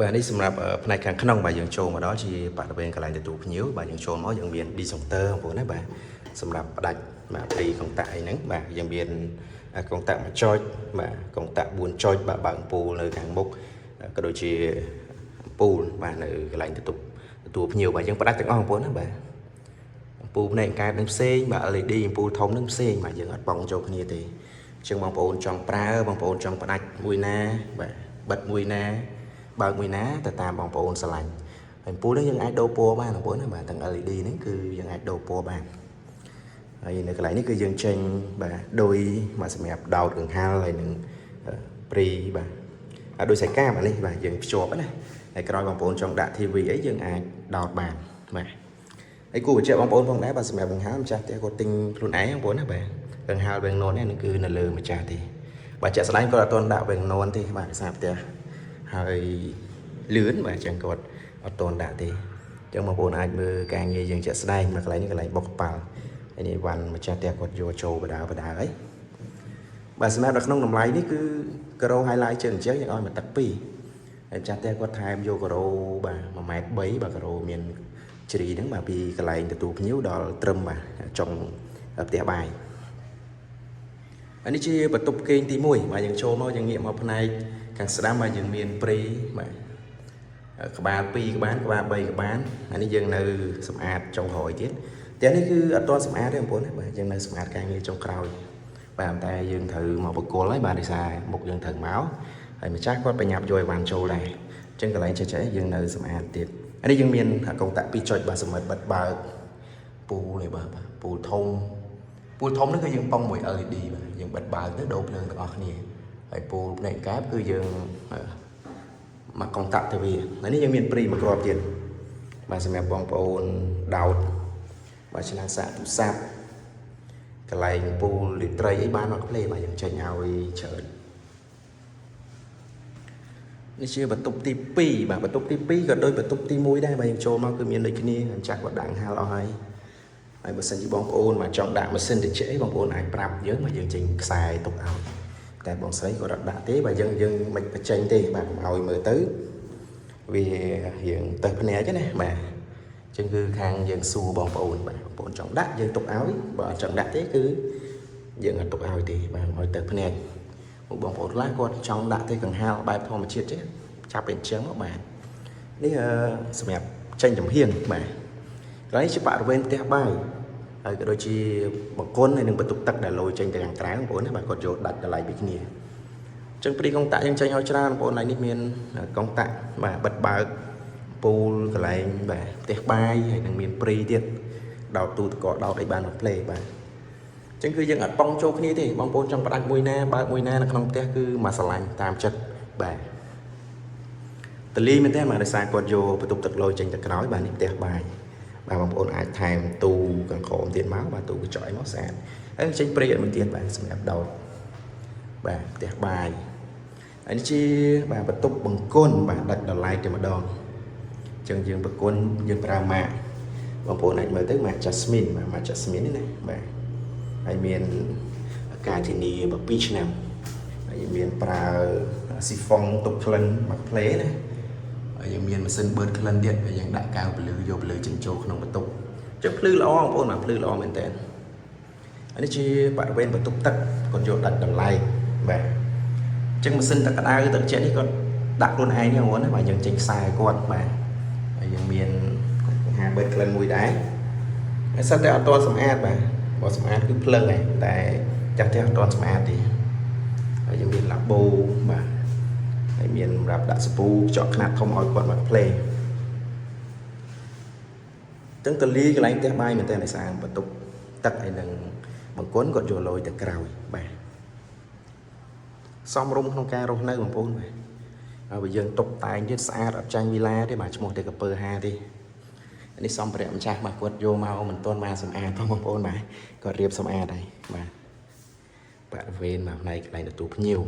បាទនេះសម្រាប់ផ្នែកខាងក្នុងបាទយើងចូលមកដល់ជាបរិវេណកន្លែងទទួលភ្ញៀវបាទយើងចូលមកយើងមាន disjoncteur បងប្អូនណាបាទសម្រាប់ផ្ដាច់បាទព្រីកុងតាក់អីហ្នឹងបាទយើងមានកុងតាក់1ចុចបាទកុងតាក់4ចុចបាទបើកអំពូលនៅខាងមុខក៏ដូចជាអំពូលបាទនៅកន្លែងទទួលទទួលភ្ញៀវបាទយើងផ្ដាច់ទាំងអស់បងប្អូនណាបាទអំពូលផ្នែកកែបនឹងផ្សេងបាទ LED អំពូលធំនឹងផ្សេងបាទយើងអត់បងចូលគ្នាទេអញ្ចឹងបងប្អូនចង់ប្រើបងប្អូនចង់ផ្ដាច់មួយណាបាទបិទមួយណា បើកមួយណាទៅតាមបងប្អូនស្រឡាញ់ហើយអំពូលនេះយើងអាចដូរពណ៌បានបងប្អូនណាបាទទាំង LED ហ្នឹងគឺយើងអាចដូរពណ៌បានហើយនៅកន្លែងនេះគឺយើងចេញបាទដោយមកសម្រាប់ដោតកង្ហាល់ហើយនឹងព្រីបាទហើយដោយខ្សែកាបអានេះបាទយើងភ្ជាប់ណាហើយក្រោយបងប្អូនចង់ដាក់ TV អីយើងអាចដោតបានបាទហើយគូបញ្ជាក់បងប្អូនផងដែរបាទសម្រាប់កង្ហាល់ម្ចាស់ផ្ទះគាត់ទិញខ្លួនឯងបងប្អូនណាបាទកង្ហាល់វែងនននេះគឺនៅលើម្ចាស់ទេបាទជាក់ស្ដែងគាត់អត់ទាន់ដាក់វែងននទេបាទដោយសារផ្ទះ ហើយលឿនបាទអញ្ចឹងគាត់អត់តន់ដាក់ទេអញ្ចឹងបងប្អូនអាចមើលការងារយើងជាក់ស្ដែងមកកន្លែងនេះកន្លែងបុកកប៉ាល់ហើយនេះវ៉ាន់ម្ចាស់ផ្ទះគាត់យកចូលបដាបដាហើយបាទសម្រាប់នៅក្នុងតម្លៃនេះគឺការ៉ូ highlight ជើងអញ្ចឹងយើងឲ្យមកទឹកពីរហើយម្ចាស់ផ្ទះគាត់ថែមយកការ៉ូបាទ1ម៉ែត្រ3បាទការ៉ូមានជ្រីហ្នឹងបាទពីកន្លែងទទួលភ្ញៀវដល់ត្រឹមបាទចុងផ្ទះបាយ អានេះជាបន្ទប់គេងទី1បាទយើងចូលមកយើងងាកមកផ្នែកខាងស្ដាំបាទយើងមានព្រីបាទក្បាល2ក្បាលក្បាល3ក្បាលអានេះយើងនៅសម្អាតចុងក្រោយទៀតផ្ទះនេះគឺអត់ទាន់សម្អាតទេបងប្អូនណាបាទយើងនៅសម្អាតការងារចុងក្រោយបាទតែយើងត្រូវមកបកគលហើយបាទដោយសារមុខយើងត្រូវមកហើយម្ចាស់គាត់បញ្ញាប់យកអីវ៉ាន់ចូលដែរអញ្ចឹងកន្លែងចេះចេះយើងនៅសម្អាតទៀតអានេះយើងមានកុងតាក់2ចុចបាទសម្រាប់បិទបើកពូលនេះបាទពូលធំ ពូលធំនេះគឺយើងប៉ុងមួយ LED បាទយើងបិទបើកទៅដូរភ្លើងទាំងអស់គ្នាហើយពូលផ្នែកកែបគឺយើងមកកុងតាក់ទៅវាហើយនេះយើងមានព្រីមួយគ្រាប់ទៀតបាទសម្រាប់បងប្អូនដោតបាទឆ្នាំងសាកទូរស័ព្ទកន្លែងពូលលីត្រីអីបានមកភ្លេបាទយើងចេញឲ្យច្រើននេះជាបន្ទប់ទី2បាទបន្ទប់ទី2ក៏ដូចបន្ទប់ទី1ដែរបាទយើងចូលមកគឺមានដូចគ្នាម្ចាស់គាត់ដាក់ហាលអស់ហើយ ហើយបើសិនជាបងប្អូនមកចង់ដាក់ម៉ាស៊ីនត្រជាក់អីបងប្អូនអាចប្រាប់យើងមកយើងចេញខ្សែទុកឲ្យតែបងស្រីគាត់អត់ដាក់ទេបើយើងយើងមិនបញ្ចេញទេបាទកុំឲ្យមើលទៅវារៀងទៅភ្នែកណាបាទអញ្ចឹងគឺខាងយើងសួរបងប្អូនបាទបងប្អូនចង់ដាក់យើងទុកឲ្យបើអត់ចង់ដាក់ទេគឺយើងអត់ទុកឲ្យទេបាទឲ្យទៅភ្នែកបងប្អូនខ្លះគាត់ចង់ដាក់ទេកង្ហាលបែបធម្មជាតិទេចាប់ទៅអញ្ចឹងមកបាទនេះសម្រាប់ចេញចំហៀងបាទកន្លែងជាបរិវេណផ្ទះបាយ ហើយក៏ដូចជាបង្គន់ហើយនឹងបន្ទប់ទឹកដែលលយចេញទៅខាងក្រៅបងប្អូនណាបាទគាត់យកដាច់តម្លៃពីគ្នាអញ្ចឹងព្រីកុងតាក់យើងចេញឲ្យច្រើនបងប្អូនឡើយនេះមានកុងតាក់បាទបិទបើកពូលកន្លែងបាទផ្ទះបាយហើយនឹងមានព្រីទៀតដោតទូទឹកកកដោតអីបានមកផ្លេបាទអញ្ចឹងគឺយើងអត់ប៉ងចូលគ្នាទេបងប្អូនចង់ផ្ដាច់មួយណាបើកមួយណានៅក្នុងផ្ទះគឺមកស្រឡាញ់តាមចិត្តបាទតលីមែនទេបាទដោយសារគាត់យកបន្ទប់ទឹកលយចេញទៅក្រោយបាទនេះផ្ទះបាយ បាទបងប្អូនអាចថែមទូខាងក្រោមទៀតមកបាទទូកញ្ចក់អីមកស្អាតហើយចេញព្រាកមួយទៀតបាទសម្រាប់ដោតបាទផ្ទះបាយហើយនេះជាបាទបន្ទប់បង្គន់បាទដាច់ដល់ឡែកតែម្ដងអញ្ចឹងយើងបង្គន់យើងប្រើម៉ាកបងប្អូនអាចមើលទៅម៉ាក Jasmine បាទម៉ាក Jasmine នេះណាបាទហើយមានការធានា2ឆ្នាំហើយមានប្រើស៊ីហ្វុងទុកក្លិនមួយផ្លេណា ហើយយើងមានម៉ាស៊ីនបឺតក្លិនទៀតហើយយើងដាក់កៅពលឺយកពលឺចិញ្ចូលក្នុងបន្ទប់អញ្ចឹងភ្លឺល្អបងប្អូនបាទភ្លឺល្អមែនតើអានេះជាបរិវេណបន្ទប់ទឹកគាត់យកដាច់តម្លៃបាទអញ្ចឹងម៉ាស៊ីនទឹកក្តៅទឹកត្រជាក់នេះគាត់ដាក់ខ្លួនឯងទេបងប្អូនណាបាទយើងចេញខ្សែគាត់បាទហើយយើងមានហាបឺតក្លិនមួយដែរហើយសិតតែអត់ទាន់សម្អាតបាទបើសម្អាតគឺភ្លឹងហើយតែចាស់ផ្ទះអត់ទាន់សម្អាតទេហើយយើងមានឡាបូបាទ ហើយមានសម្រាប់ដាក់សពូខ្ចក់ខ្នាតធំឲ្យគាត់មកផ្លេចឹងតលីកន្លែងផ្ទះបាយមែនតើដោយសារបន្ទប់ទឹកហើយនឹងបង្គន់គាត់យកលយទៅក្រោយបាទសមរម្យក្នុងការរស់នៅបងប្អូនបាទហើយបើយើងតុបតែងទៀតស្អាតអត់ចាញ់វីឡាទេបាទឈ្មោះតែកពើហាទេនេះសម្ភារៈម្ចាស់បាទគាត់យកមកមិនទាន់បានសម្អាតផងបងប្អូនបាទគាត់រៀបសម្អាតហើយបាទបរិវេណបាទផ្នែកកន្លែងទទួលភ្ញៀវ